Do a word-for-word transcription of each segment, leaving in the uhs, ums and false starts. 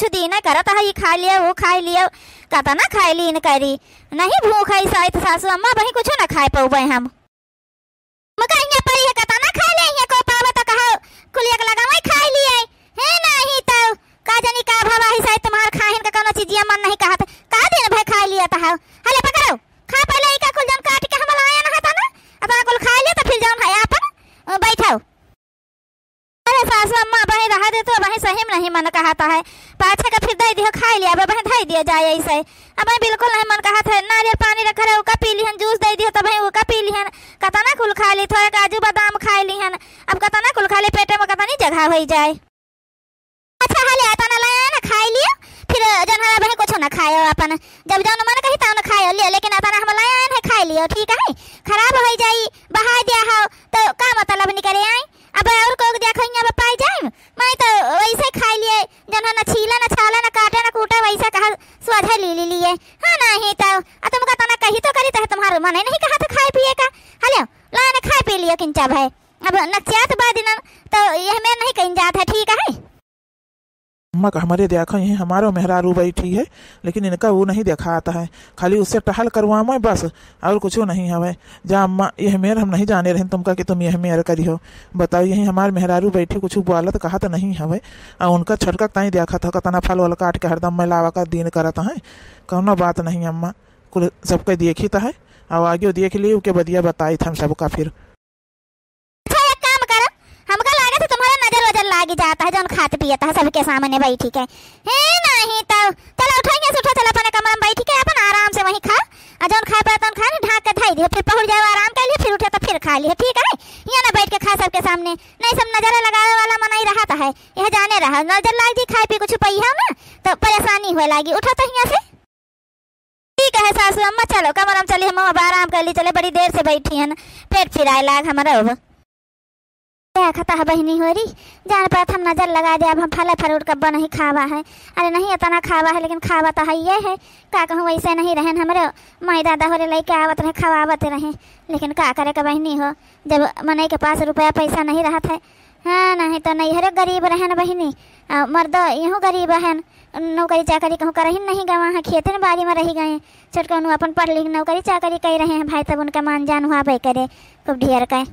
कुछ दीना करत है, ई खाइ लियो, ऊ खाइ लियो, कतना खाइ लीन करी। नहीं भूख है साइत सासू अम्मा, अबहीं कुछो न खाइ पउबे हम। मका हियाँ परी है, कतना खाइ ले, हियाँ को पावे त कहो, कुल एक लगावे खाइ लिए। हे नहीं तउ, का जानी का भवा है, साइत तुम्हार खाहिन का कउनो चीजिया मन नहीं कहत, का दिन भर खाइ लिया त हो। हले पकड़ो, खा पहिले इका कुल जउन काटि के हम लायन हता ना, अतना कुल खाइ लिया त फिर जउन है आपन, अ, बैठो। अरे सासू अम्मा, अबहीं रहा दे तो, अबहीं सही में नहीं मन कहत है। पाछे का फिर दइ दिहो, खाइ लिया, अबहीं धइ दियो जाए ऐसे। अबहीं बिल्कुल नहीं मन कहत है। नारियल पानी रखा रहे, उका पी लिहन, जूस दइ दिहो, तबहीं उका पी लिहन। कतना कुल खाइ ली, थोड़ा काजू बादाम खाइ लिहन। अब कतना कुल खाइ ली, पेटे में कतनी जगह होइ जाए। अच्छा, हले अतना लायन खाइ लियो, फिर जउन है अबहीं कुछो न खायो अपन। जब जउन मन कही तउन खायो लियो, लेकिन अतना हम लायन है खाइ लियो, ठीक है? खराब होइ जाई, बहाइ दिया हो, तो का मतलब निकरे आई? अब और कोक देखो, हियाँ अब पाइ जाइम। मैं तो वैसे खाइ लिए, जउन है न छीला, न छाला, न काटा, न कूटा, वैसे कहा स्वादे ली, ली लिए। हाँ, नहीं तो, आ तुमका तना कही तो करी, तो तुम्हार मन ही नहीं कहा था खाइ पिए का। हलो, लायन खाइ पी लियो किंचा भय। अब नक्सियात बादिनन, तो यह में नहीं कहीं जात है, ठीक है? अम्मा का हमरे देखो, यहीं हमारो मेहरारू बैठी है, लेकिन इनका वो नहीं देखात है, खाली उससे टहल करवावे बस, और कुछो नहीं हवे। जा अम्मा, यह मेर हम नहीं जाने रहेन तुमका कि तुम यह मेर करिहो। बताओ, यहीं हमार मेहरारू बैठी, कुछो बोलत कहत नहीं हवे, और उनका छोटका ताई देखत हो, कतना फल वल काट के हरदम में लावा का दिन करत हैं। कउनो बात नहीं अम्मा, कुल सबके देखित है, और आगे देख ली, उके बदिया बताइत हम सबका फिर। अच्छा, एक काम करो, हमका लागत है तुम्हारा नजर वजर लागि जात है, जउन खात पियत है सबके सामने बैठी के। हे नहीं तो, चलो उठो, यहाँ से उठो, चलो अपने कमरा में बैठी के अपन आराम से वहीं खाओ। आ जउन खाए पाए तउन खाए, ढाँक के धइ दिहो, फिर पहुर जाओ, आराम कर लिहो, फिर उठे तो फिर खाइ लिहो, ठीक है? यहाँ ना बैठ के खा सबके सामने, नहीं सब नजर लगावे वाला मनई रहत है, यह जाने रहा, नजर लाग जी, खाए पी कुछ पइहो ना, तो परेशानी हुए लागी। उठो तो यहाँ से। ठीक है सासू अम्मा, चलो कमरा में चली, हम अब आराम कर ली, चले बड़ी देर से बैठी हन, पेट पिराए लाग हमरा अब। देखत ह बहिनी होरी, जान पात हम नजर लगाइ दे, अब हम फले फ्रूट कब्बो नहीं खावा है। अरे नहीं, अतना खावा है, लेकिन खावा तो हइये है। का कहूँ, वैसे नहीं रहेन हमरे माई दादा होरे लइके आवत रहे, खवावत रहे, लेकिन का करे के बहिनी हो, जब मनई के पास रुपया पैसा नहीं रहत है। हाँ, नहीं तो नैहरे गरीब रहेन बहिनी, आ मर्दो यहूँ गरीब रहेन, नौकरी चाकरी कहूँ करहिन नहीं गवा है, खेते बारी में रहि गए। छोटकउनो अपन पढ़ लिख नौकरी चाकरी कइ रहे हैं भाई, तब उनका मान जान हुआ भाई करे खूब ढेर के।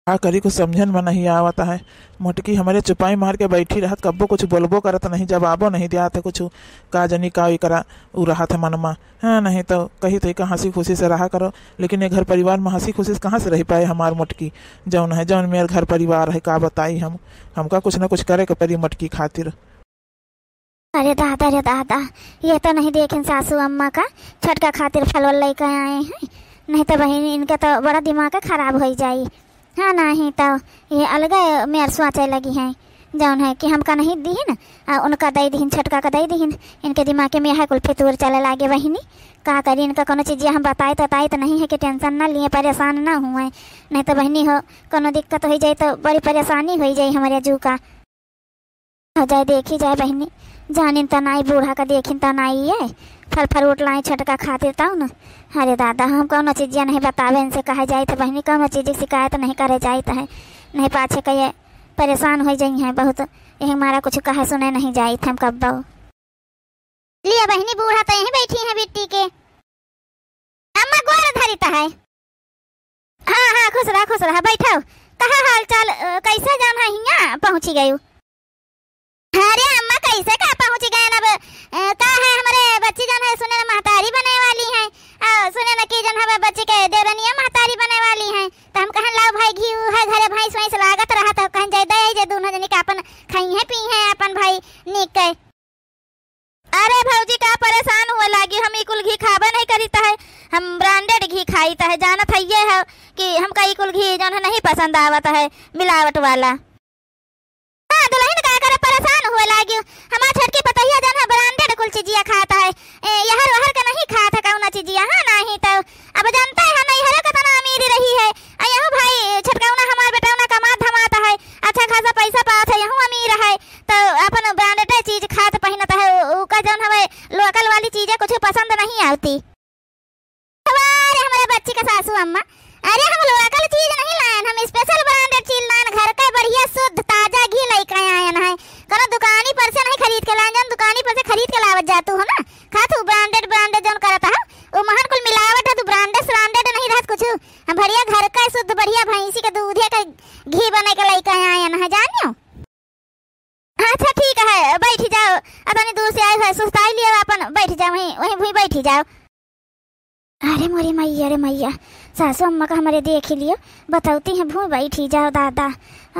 का करी, कुछ समझन में नहीं आवत है। मोटकी हमरे चुपाई मार के बैठी रहत, कब्बो कुछ बोलबो करत नहीं, जवाबो नहीं दियात है कुछ। का जनी का इकरा उ रहत है मन में। हाँ, नहीं तो कही तो का हँसी खुशी से रहा करो, लेकिन ये घर परिवार में हँसी खुशी से कहाँ से रहि पाए हमार मोटकी। जउन है, जउन मेर घर परिवार है, का बताई हम, हमका कुछ न कुछ करे के पड़ी मोटकी खातिर। अरे दादा रे दादा, ये तो नहीं देखेन सासू अम्मा का छोटका खातिर फलवल लइके आए हैं, नहीं तो बहिनी इनके तो बड़ा दिमाग खराब होइ जाई। हाँ, नहीं तो ये अलगे मेर सोचे लगी हैं, जउन है कि हमका नहीं दीहिन, आ उनका दइ दीहिन, छोटका का दइ दीहिन। इनके दिमाग में यह कुल फितूर चले लागे बहिनी। का करी, इनका कउनो चीजिया हम बताइत तो, बताइत नहीं है कि tension ना लिए, परेशान ना हुए, नहीं तो बहिनी हो कउनो दिक्कत होइ जाई तो बड़ी परेशानी होइ जाई हमरे जू का। हो जाए, देखी जाए बहिनी, जानिन त नाई, बूढ़ा का देखिन त नाई, ये फल फ्रूट लाई छोटका खातिर तउ न। अरे दादा, हम कउनो चीजिया नहीं बतावे इनसे, कहे जाइत है बहिनी, कउनो चीज की शिकायत नहीं करे जाइत है, नहीं पाछे कहे परेशान होइ जइहैं बहुत, यही मारा कुछ कहे सुने नहीं जाइत हम कब्बो। लिया बहिनी, बूढ़ा तो यहीं बैठी हैं बिट्टी के। अम्मा गोर धरित है। हाँ, हाँ, खुश रहा, खुश रहा, बैठो। कहा हाल चाल, अ, कैसे जउन है हियाँ पहुँची गयू? अरे अम्मा, कैसे का पहुँची गए अब, अ, का है हमरे बच्ची जउन है सुने न महतारी बने वाली हैं, अ, सुने न कि जउन है बच्ची के देवरनिया महतारी बने वाली हैं, तो हम कहन लाओ भाई घी है घरे भैंस वैंस लागत रहा, तो कहन जाए दे जे दोनों जनी के अपन खाई है पी है अपन भाई नीक के। अरे भौजी, का परेशान हुए लागी? हम ई कुल घी खाबे नहीं करीत है, हम branded घी खाइत है। जानत है ये है कि हमका ई कुल घी जउन है नहीं पसंद आवत है, मिलावट वाला। हाँ दुल्हन, का करे परेशान हुए लागी? हमार छोटकी पतोहिया जउन है branded कुल चीजिया खात है, ए, यहर वहर के नहीं खात है कउनो चीजिया। हाँ, नहीं तो अब जानते हैं नैहरे केतना अमीरी रही है, आ यहू भाई छोटकउना हमार बेटउना कमात धमात है, अच्छा खासा पैसा पावत है, यहू अमीर है, तो अपन branded चीज खात पहिनत है, उ, उका जउन हवे local वाली चीजें कुछ पसंद नहीं आवती। वाह रे हमरे बच्ची के सासू अम्मा, अरे हम local चीज नहीं लायन, हम special branded चीज लायन, घर के बढ़िया शुद्ध ताजा घी लइके आयन है। कउनो दुकानी पर से नहीं खरीद के लाएन, जउन दुकानी पर से खरीद के लावत जातू हो ना, खात हू branded, branded जउन करत हो, उ महन कुल मिलावट है, तू branded, branded नहीं रहत कुछ। हम बढ़िया घर का शुद्ध बढ़िया भैंसी के दूधे के घी बनाइ के लइके आएन है, जानियो। अच्छा ठीक है, बैठी जाओ, अतनी दूर से आए हो, सुस्ताइ लियो, आपन बैठी जाओ, वहीं, वहीं भुई बैठी जाओ। अरे मोरी मइया, अरे मइया, सासू अम्मा का हमरे देखि लियो, बतउती हैं, भुई बैठी जाओ दादा।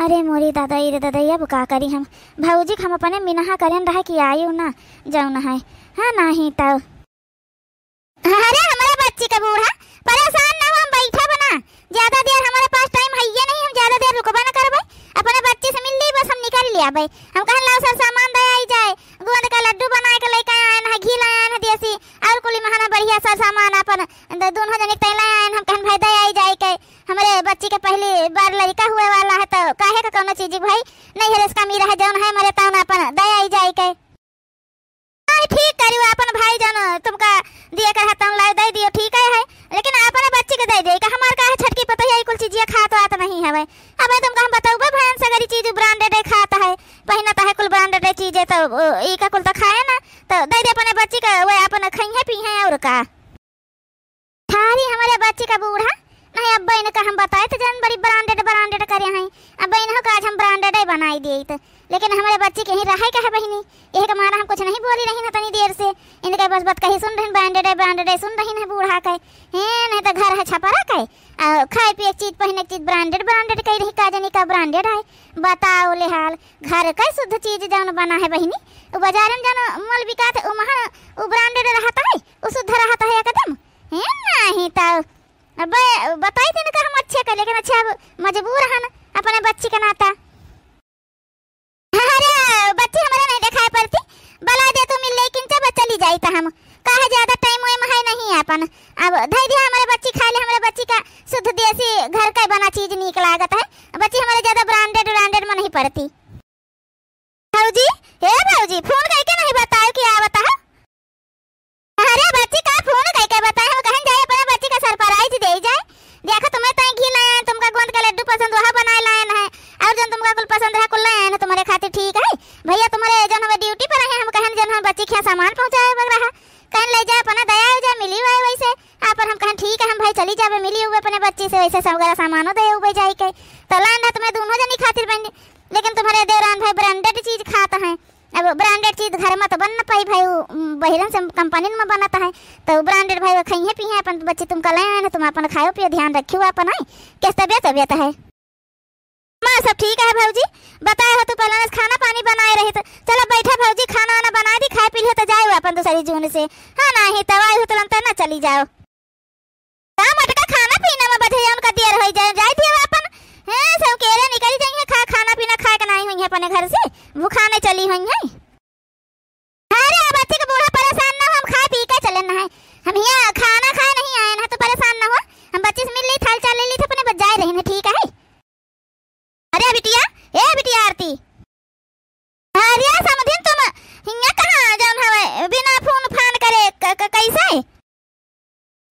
अरे मोरी दादा, ए रे दादा, अब का करी हम? भउजी के हम अपने मिनहा करेन रहे कि आयु ना, जउन है, हाँ, नाहीं तउ। अरे हमरे बच्ची का बूढ़ा, परेसान ना हो, हम बैठब ना। ज्यादा देर हमरे पास time हइये नहीं, हम ज्यादा देर रुकबे ना करबे। अपने बच्ची से मिल ली, बस हम निकल लियाबे। हम कहन लाओ सर सामान दे आई जाए, गोंद का लड्डू बनाइ के लइके आएन है, घी लाएन है देसी, अउर कुली महन बढ़िया सर सामान आपन द-, दूनों जने के तैं लाएन। हम कहन भाई दे आई जाए के, हमरे बच्ची के पहली बार लड़िका हुए वाला है, तउ काहे का कउनो चीज भाई नहीं है, रिस्का मीरा है, जउन है मरे तउन आपन दे आई जाए के। नहीं, ठीक करियो, आपन भाई जउन तुमका दिए के रहा तउन लाए दइ दियो, ठीक है, है। लेकिन अपने बच्ची के दइ दियो, का हमार का है, छोटकी पतोहिया ई कुल चीजिया खात वात नहीं हवे। अब तुमका हम बतउबे भयन सगरी चीज branded है खात है, पहिनत है कुल branded है चीज है, तउ, ओ, ई का कुल तउ खाए ना, तउ दइ दे अपने बच्ची के, वो आपन खइहें पीहें अउर का। थारी हमरे बच्ची का बूढ़ा, नहीं अब इनका हम बताइत जउन बड़ी branded, branded करे हैं। अब इन्हों का आज हम branded ही बनाइ देइत। लेकिन हमरे बच्ची के ही रहे का है बहिनी, यही के मारा हम कुछ नहीं बोली रही ना तनी देर से। इनके बस बात कही सुन रही, branded है, branded है सुन रही ना बूढ़ा के। हैं, नहीं तउ घर है छपरा के, अ, खाए पिए के चीज, पहिने के चीज branded, branded कही रही, का जानी का branded है। बताओ ले हाल, घर का शुद्ध चीज जउन बना है बहिनी, उ बाजार में जउन मोल बिकात है, उ महन, उ branded रहत है। उ शुद्ध रहत है एकदम। हैं, नाहीं तउ। अब बताइत इनका हम अच्छे के, लेकिन अच्छे अब मजबूर हन अपने बच्ची के नाता। अरे, बच्ची हमरे नहीं देखाए पड़ती, बला दे तू मिल ले किंचा बस चली जाइत हम। काहे ज्यादा time ओए में है नहीं आपन। अब धइ दिया हमरे बच्ची खाए ले, हमरे बच्ची का शुद्ध देसी घर का बना चीज नीक लागत है। बच्ची हमरे ज्यादा branded, branded में नहीं पड़ती। भउजी, ए भउजी, phone कइके नहीं बताए कि आवत है? अरे बच्ची का phone कइके बताए, हम कहन जाए अपने बच्ची का surprise देइ जाए। देखो तुम्हें तइँ घी लाएन, तुमका गोंद का लड्डू पसंद वह बनाए लाएन है, अउर जउन तुमका कुल पसंद रहा कुल लाएन है तुम्हरे खातिर, ठीक है। भइया तुम्हरे जउन हमें duty पर रहे, हम कहन जउन हम बच्ची के यहाँ सामान पहुँचाए वगैरह, कहन लइ जाए अपना दया हो जाए, मिली हुआ है वैसे। आपन हम कहन ठीक है, हम भाई चली जाबे, मिली हुए अपने बच्ची से, वैसे सब वगैरह सामानो दे उबे जाए के। तो लाएन है तुम्हें दूनों जनी खातिर बहिनी, लेकिन तुम्हरे देवरान भाई branded चीज खात हैं। अब branded चीज घर में तो बन न पाई भाई, उ, उम, बहिरन से company में बनत है, तो branded भाई वो खइहें पीहें, अपन बच्ची तुमका लाएन है, तुम अपन खायो पियो, ध्यान रखियो अपन, है। कैसे तबियत, तबियत है? माँ, सब ठीक है भउजी। बताए हो तू पहले से खाना पानी बनाए रही तो। चलो बैठा भउजी, खाना वाना बनाइ दी, खाए पी लियो तो जाए अपन दूसरी जून से। हाँ, नाहीं तउ आई हो तुरंत ना चली जाओ। का मटका खाना पीना में बधे उनका देर होइ जाए, जाए दियो अपन। हैं, सब केरे निकल जाइहें, खा, खाना पीना खाए के नाहीं होइहें अपने घर से, भुखाने चली होइहें। अरे, अब बच्ची के बूढ़ा परेसान ना हो, हम खाए पी के चलेन है। हम हियाँ खाना खाए नहीं आएन है, तो परेसान ना हो। हम बच्ची से मिल ली, हाल चाल ले ली, तो अपने बस जाए रही है, ठीक है। अरे बिटिया, ए बिटिया आरती। अरे समधिन, तुम हियाँ कहाँ जउन हवे बिना phone फान करे, क-, क-, कैसे?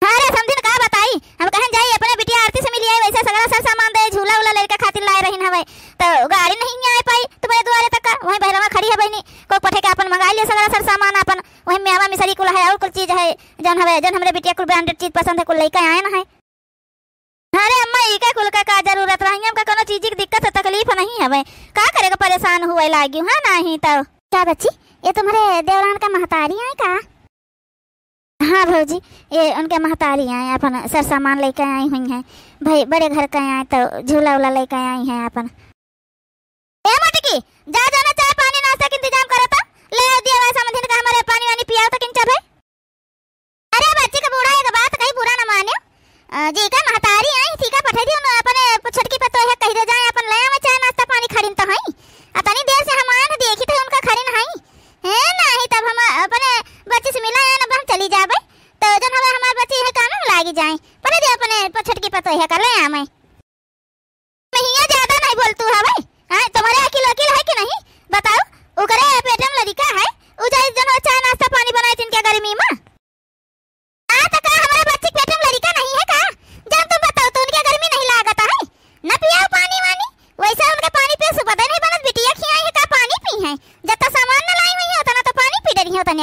अरे समधिन का बताई, हम कहन जाई अपने बिटिया आरती से मिली आई, वैसे सगरा सर सामान दे, झूला उला लड़का खातिर लाए रहिन हवे, तो गाड़ी नहीं आए पाई तुम्हरे दुआरे तक का, वहीं बहरवा खड़ी है बहिनी, को पठे के अपन मंगाइ लियो सगरा सर सामान अपन, वहीं मेवा मिसरी कुल है अउर कुल चीज है, जउन हवे, जउन हमरे बिटिया कुल branded चीज पसंद है, कुल लइके आएन है। अरे अम्मा, ई का कुल का, का जरूरत रही? हमका कउनो चीज की दिक्कत है, तकलीफ नहीं हवे। का करे के परेसान हुए लागिउ, हाँ, नाहीं तउ। का बच्ची, ये तुम्हरे देवरान का महतारी आए का? हाँ भउजी, ये उनके महतारी आए, अपन सर सामान लइके आई हुइहें। भाई बड़े घर के आए तउ झूला उला लइके आई हैं अपन। ए मोटकी, जा, जाना चाय पानी नाश्ता के इंतजाम करो तो। ले आओ दिया वाला समधिन का हमरे पानी वानी पियाओ तो किंचा भाई। अरे बच्ची का बूढ़ा एक बात कही बुरा न मानियो। अ, जी का महतारी आई, ठीक है, पठे दियो न अपने छोटकी पतोह कहि दे जाए, अपन ले आवे चाय नाश्ता पानी खड़िन तो हई। अतनी देर से हम आएन देखी तो उनका खड़िन हई। हैं, नाहीं तब हम अपने बच्ची से मिला आएन, अब हम चली जाबे। तो जउन हवे हमार बच्ची है काम में लागी जाए। पठे दियो अपने प-, छोटकी पतोह का ले आवे। महिया ज्यादा नहीं बोलतू हवे, हैं? तुम्हरे अकिल वकिल है कि नहीं? बताओ, उकरे पेट में लड़िका है, उ जाई जउन चाय नाश्ता पानी बनाई तिनके गर्मी में। आ, तो का हमरे बच्ची के पेट में लड़िका नहीं है का? जब तुम बताओ तो उनके गर्मी नहीं लागत है, न पियाओ पानी वानी, वैसे उनके पानी पिए से बदे नहीं बनत, बिटिया खियाई है का पानी पी है?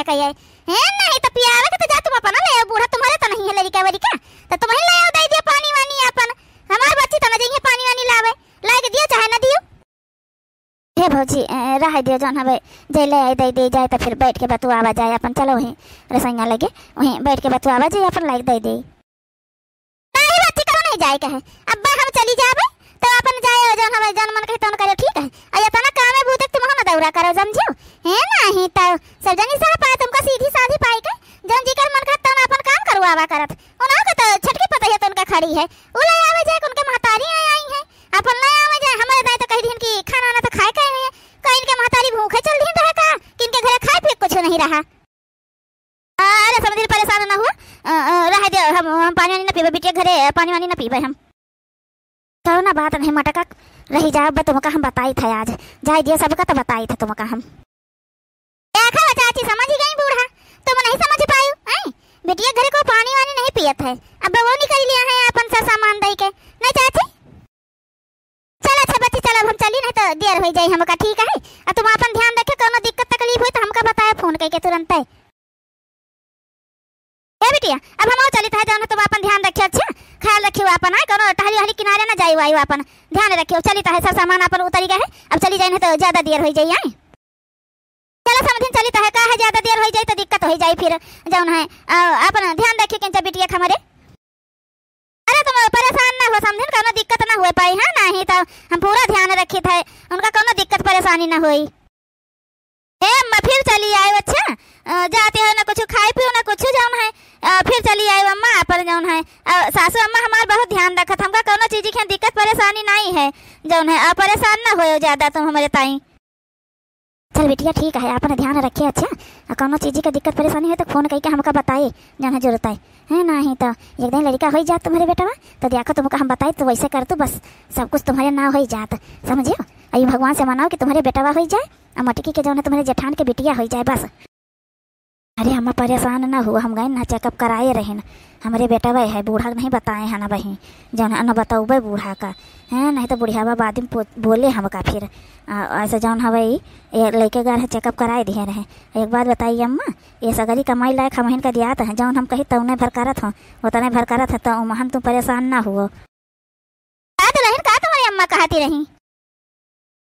कहे। हैं, नहीं तो पियावे के तो जा तुम अपना ले आओ, बूढ़ा तुम्हारे तो नहीं है लड़िका वड़िका, तो तुम ही ले आओ, दे दियो पानी वानी अपन। हमार बच्ची तो न जइहे पानी वानी लावे, लाइके दियो चाहे न दियो। हे भौजी, ए, रहे दियो, जौन हवे जे ले आई दे दे जाए, तो फिर बैठ के बतुआवा जाए अपन। चलो वहीं रसोइया लगे, वहीं बैठ के बतुआवा जाए अपन, लाइके दे दे। नहीं बच्ची, कहूँ नहीं जाए के है। अब्बा हम चली जाबे, तो अपन जाए, जौन हवे, जौन मन कहे तौन करे, ठीक है। और इतना काम है, बूते तुम हो ना दौरा करो, समझियो? है नहीं तो सब जनी सह पाए तुमका सीधी साधी पाई के, जौन जी कर मन कहे तौन अपन काम करवावा करत। उन्हों के तो छटकी पतैया तो उनका खड़ी है, उ ले आवे जाए, उनके महतारी आई, आई है, अपन ले आवे जाए। हमारे दाई तो कह दिन कि खाना ना तो खाए के है, कहीं इनके महतारी भूखे चल दिन रहे का, कि इनके घरे खाए पिए कुछ नहीं रहा। अरे समझी, परेशान ना हुआ, अ, अ, रहे दे, हम, हम पानी वानी ना पीबे, बिटिया घरे पानी वानी ना पीबे हम। कौनो बात नहीं मटका, रही जाओ, बस तुमका हम बताई थे आज, जाए दिए सबका तो बताई थे तुमका हम। देखा बा चाची, समझ गई बूढ़ा, तुम नहीं समझ पायू, हैं? बिटिया घरे को पानी वानी नहीं पियत है, अब वो निकल लिया है अपन सा सामान दई के, नहीं चाची? चल अच्छा बच्ची, चल अब हम चली, नहीं तो देर हो जाई हमका, ठीक है? आ तुम अपन ध्यान रखे, कौनो दिक्कत तकलीफ होई तो हमका बताए फोन करके तुरंत। ए बिटिया, अब हम चलित है, जौन है तुम अपन ध्यान रखियो, अच्छा ख्याल रखियो अपन, हाँ? कौनो टहली वहली किनारे ना जाई वाई, अपन ध्यान रखियो। चलित है, सब सामान अपन उतरी गए है, अब चली जाई, नहीं तो ज्यादा देर हो जाई, हाँ? चलो समधिन, चलित है, का है, ज्यादा देर हो जाई तो दिक्कत हो जाई फिर, जौन है, अ, अपन ध्यान रखियो कि बिटिया के हमरे। अरे तुम परेशान ना हो समधिन, कौनो दिक्कत ना हुए पाई, हाँ? नहीं तो हम पूरा ध्यान रखित है, उनका कौनो दिक्कत परेशानी ना होई। ए अम्मा, फिर चली आए, अच्छा, अ, जाते हो ना कुछ खाए पियो ना कुछ, जौन है, अ, फिर चली आए अम्मा, अपन जौन है, अ, सासू अम्मा हमार बहुत ध्यान रखत, हमका कौनो चीज के दिक्कत परेशानी नहीं है, जौन है, अ, परेशान ना होयो ज्यादा तुम हमरे ताई। चल बिटिया, ठीक है, अपन ध्यान रखे, अच्छा, आ कौनो चीज के दिक्कत परेशानी है तो फोन करके हमका बताए, जौन है जरूरत है, है नहीं तो एक दिन लड़िका होई जात तुम्हारे बेटवा, तो देखो तुमका हम बताए, तो वैसे कर तू, बस सब कुछ तुम्हारे नाव होई जात, समझियो? अभी भगवान से मनाओ कि तुम्हारे बेटवा होई जाए, आ मटकी के जौन है तुम्हारे जेठान के बिटिया होई जाए, बस। अरे अम्मा परेशान ना हुआ, हम गए ना चेकअप कराए रहे ना, हमरे बेटवा है, बूढ़ा नहीं बताए हैं ना बहिन, जौन है ना बतौबे बूढ़ा का, हैं, नहीं तो बुढ़ियावा बाद में पो-, बोले हमका फिर। आ, ऐसे जौन हवे ई, ए, लइके गए रहे, चेकअप कराए दिए रहे। एक बात बताई अम्मा, ये सगरी कमाई लायक हमहिन का दियात है, जौन हम कही तौने भर करत हो, उतने भर करत है, तो उमहन तू परेशान ना हुओ। का दुल्हन, का तुम्हारी अम्मा कहती रही?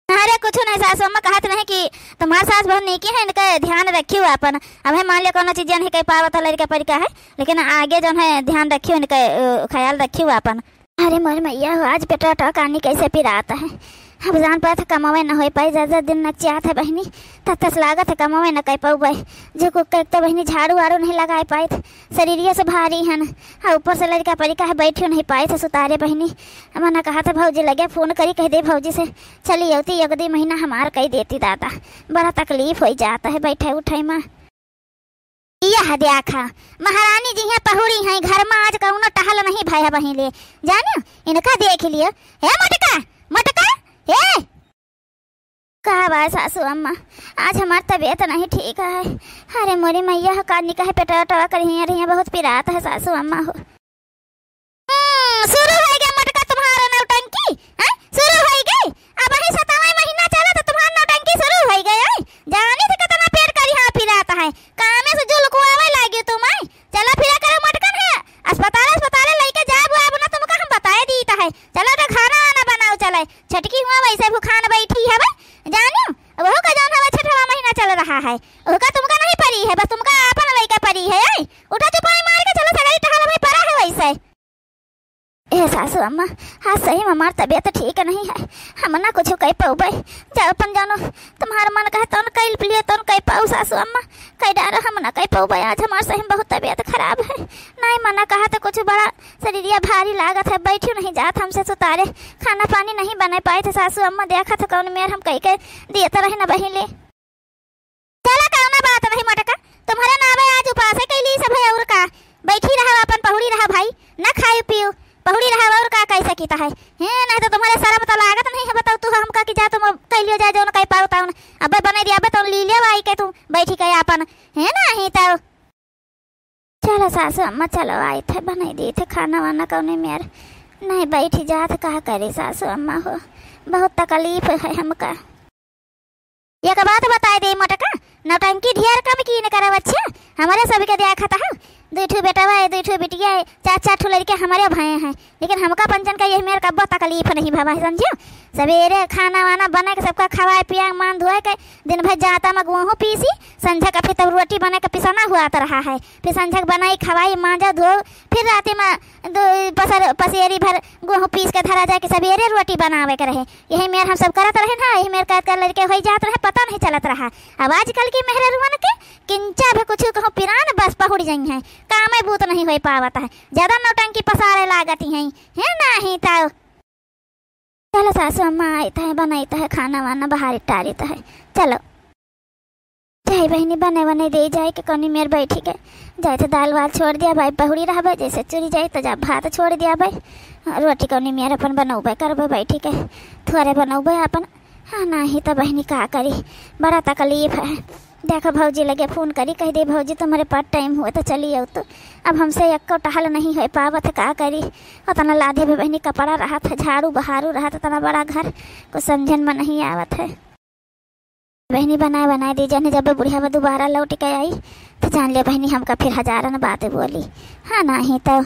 अरे कुछ नहीं सासू अम्मा, कहत रहे कि तुम्हार सास बहुत नीकी है, इनका ध्यान रखियो अपन। अब है मान लिया कौनो चीज नहीं कह पावत है लड़का परिका है, लेकिन आगे जौन है ध्यान रखियो इनका, अ, ख्याल रखियो अपन। अरे मोर मैया हो, आज पेटवा टकानी कैसे पिरात है। अब जान पात है कमावे न होई पाई, ज्यादा दिन नचियात है बहिनी, तब तस लागत है कमावे न कर पाउबे। जे को कहते बहिनी झाड़ू वाड़ू नहीं लगाए पाइत, शरीरिया से भारी हन, आ ऊपर से लड़का परिका है, बैठियो नहीं पाइत है सुतारे बहिनी। मना कहा था भौजी लगे फोन करी, कह दे भौजी से चली अउती, एक दो महीना हमार कई देती दादा, बड़ा तकलीफ होई जात है बैठे उठे मा। यह देखा, महारानी जी हैं पहुरी हैं, घर मा आज कौनो टहल नहीं भय है बहिले, जानियो, इनका देख लियो। हे मटका, मटका, हे, का बा सासू अम्मा, आज हमार तबीयत नहीं ठीक है। अरे मोरी मैया हो, का निका है, पेटवा वेटवा करिया रहिया बहुत पिरात है सासू अम्मा हो। हम्म, शुरू होई गए मटका तुम्हारा नौटंकी, हैं? शुरू होई गए। अब वही सतावां महीना चला तो तुम्हारा नौटंकी शुरू होई गए, हैं? जानी थे कितना पेट करिया पिरात है, कामे से जो लुकवावे लागी तुम, हैं? चला फिरा करो मटकन है, अस्पताल, अस्पताल लइके जाब, अब ना तुमका हम बताए दीत है। चला तो खाना वाना बनाओ, चले। छटकी हुआ वैसे भुखान बैठी हवे, जानियो, वहू का जौन हवे छठवा महीना चल रहा है, ओका तुमका नहीं परी है, बस तुमका आपन लइका परी है। आई, उठा चुपाई मार के चलो, सगरी टहल हमें परा है वैसे। ए सासू अम्मा, आज सही में हमार तबीयत ठीक नहीं है, हम ना कुछ कह पउबे। जाओ अपन जानो, तुम्हार मन कहे तौन कह लियो, तौन कह पाऊ सासू अम्मा, कह डारो, हम ना कह पउबे। आज हमार सही में बहुत तबीयत खराब है, नहीं मना कहा तो कुछ बड़ा शरीरिया भारी लागत है, बैठियो नहीं जात हमसे सुतारे, खाना पानी नहीं बने पाइत है सासू अम्मा, देखा था कौन मेर हम कह के दिए तो रहे ना बहिले। चला कौनो बात नहीं मटका, तुम्हारे नावे आज उपासे कैली सब है और का, बैठी रहा अपन पहुड़ी रहा भाई, ना खाई पियो, पहुड़ी रहा और का कह सकीता है। हैं, नहीं तो तुम्हारे शर्म तो लागत नहीं है, बताओ तू हमका कि जा तुम अब कह लियो जाए जौन कह पाओ तौन, अबे बने दिया अबे तौन ली लियो आई के तू बैठी के अपन, है ना ही तो। चलो सासू अम्मा, चलो, आई थे, बनाई दी थे खाना वाना कौने मेर। नहीं बैठी जात, का करे सासू अम्मा हो, बहुत तकलीफ है हमका। एक बात बताए दे मटका, नौटंकी ढेर कम कीन करब, अच्छा, हमरे सबके देखत है, दुइ ठो बेटवा है, दुइ ठो बिटिया है, चार चार ठो लड़के हमरे भए हैं, लेकिन हमका पंचन का यही मेर कब्बो तकलीफ नहीं भवा है, समझियो। सवेरे खाना वाना बना के सबका खवाए पिया, मान धोए के, दिन भर जाता में गेहूँ पीसी, संझा का फिर तब रोटी बना के पिसाना हुआ तो रहा है, फिर संझा के बनाई, खवाई, मांजा धो, फिर राती में दो पसर, पसेरी भर गेहूँ पीस के धरा जाए कि सवेरे रोटी बनावे के रहे। यही मेर हम सब करत रहे ना, यही मेर करत कर लड़के होई जात रहे, पता नहीं चलत रहा। अब आजकल की मेहररुअन के किंचा भी कुछ कहूँ पिरान बस पहुड़ जाई हैं, कामे बूत नहीं होई पावत है, ज्यादा नौटंकी पसारे लागत हैं, है नाही तो। चलो सासू अम्मा आइत है, बनाइत है खाना वाना, बाहर टारित है, चलो। जाई बहिनी, बने बने दे जाए के कौनी मेर बैठी के। जाए तो दाल वाल छोड़ दिया भाई, बहुरी रहबे, जैसे चुरी जाए तो जा भात छोड़ दिया भाई। रोटी कौनी मेर अपन बनौबे करबे बैठी के, थोड़े बनौबे अपन। हाँ, नाही तो बहिनी का करी, बड़ा तकलीफ है। देखो भौजी लगे फोन करी, कह दे भौजी तुम्हारे पास टाइम हुआ तो चली आओ तो। अब हमसे एको टहल नहीं हो पावत है, का करी। उतना लादे भी बहिनी कपड़ा रहत है, झाड़ू बहारू रहत, इतना बड़ा घर, कुछ समझन में नहीं आवत है। बहिनी बनाए बनाए दी जाने, जब बुढ़िया बा दोबारा लौट के आई तो जान ले बहिनी हमका फिर हजारन बात बोली। हाँ नाही तो।